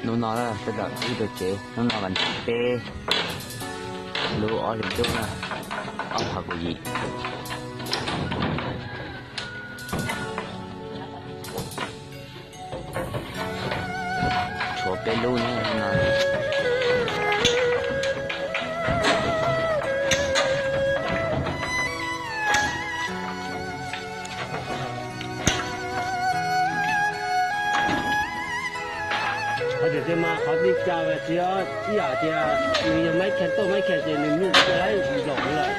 Hnub no sawv daws ib tug tsev, hnub no vas thib peb lub ob hlis ntuj na, ob phav kaum yim. Tshuav peb lub ne no. Qhov tias mas qhov li cas tsis yog ib yam tias nws yog maiv khees tauj maiv khees ces nws nyuj tsis laib nplaum lawm.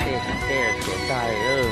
Tej, tej, tej tag lawm.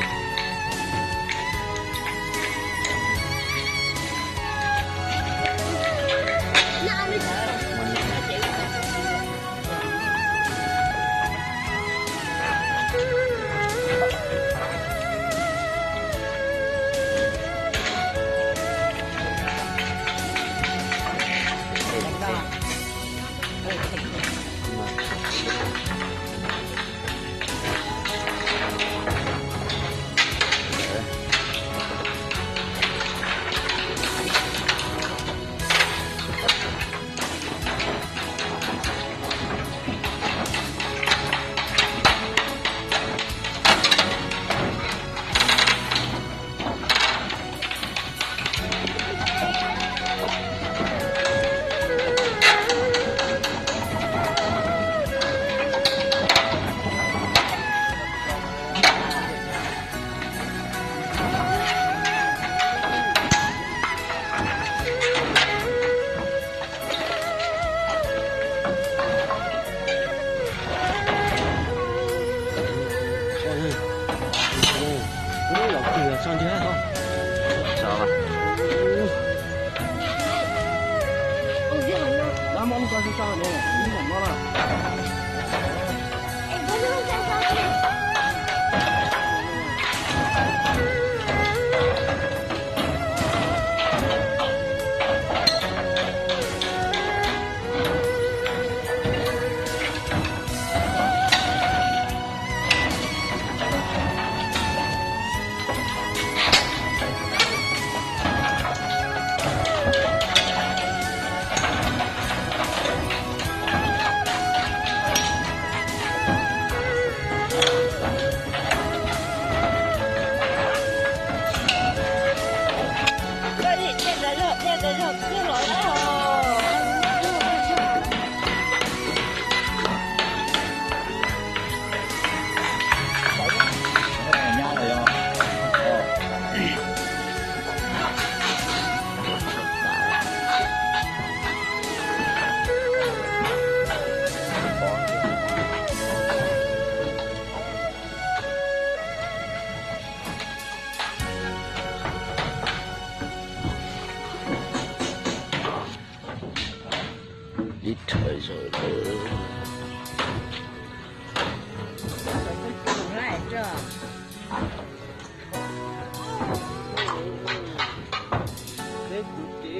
Ib thawj zaug lawm.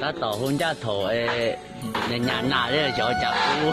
Tab tom hu ncaj thaum nyas nyas nas li xyov cas hu.